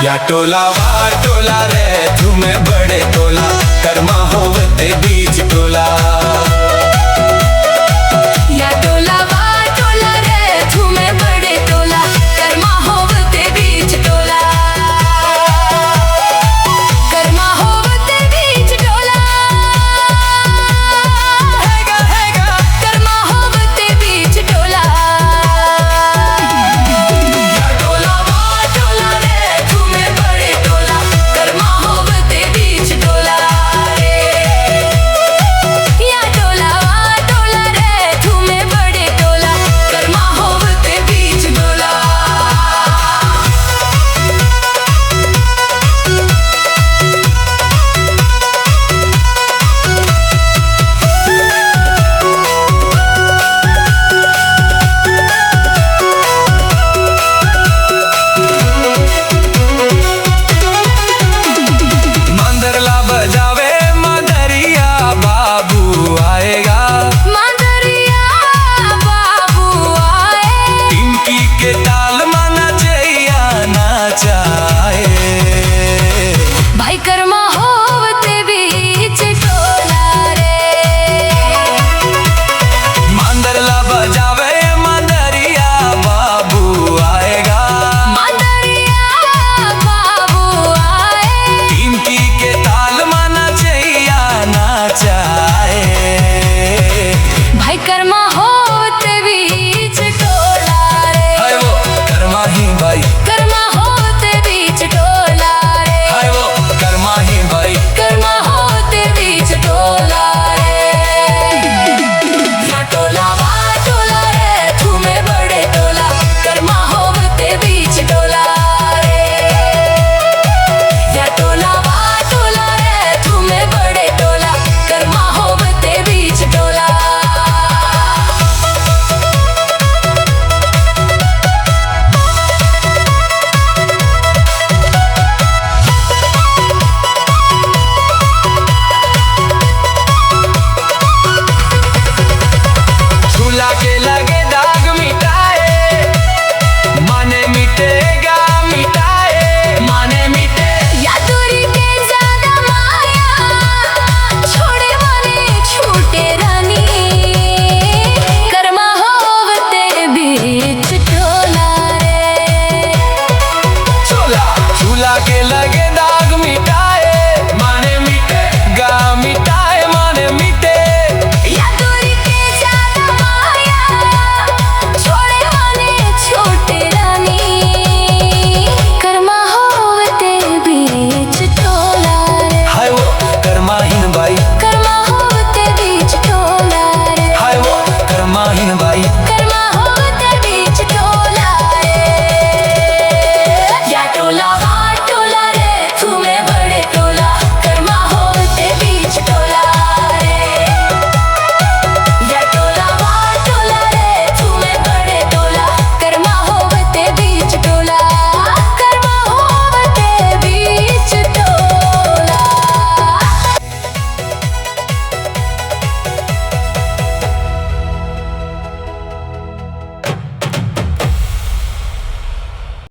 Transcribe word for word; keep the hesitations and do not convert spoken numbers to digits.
या टोला वा टोला रे, तुमे बड़े टोला, करमा होवते बीच टोला। या टोला वा टोला रे, तुमे बड़े टोला, करमा होवते बीच टोला। करमा होवते बीच टोला। हैगा, हैगा, करमा होवते बीच टोला। या टोला वा टोला रे, तुमे बड़े टोला, करमा होवते बीच टोला रे। या टोला वा टोला रे, तुमे बड़े टोला, करमा होवते बीच टोला। मांदर ला बजावे मांदरिया, बाबू आएगा। मांदरिया बाबू आए। टिंकी के ताल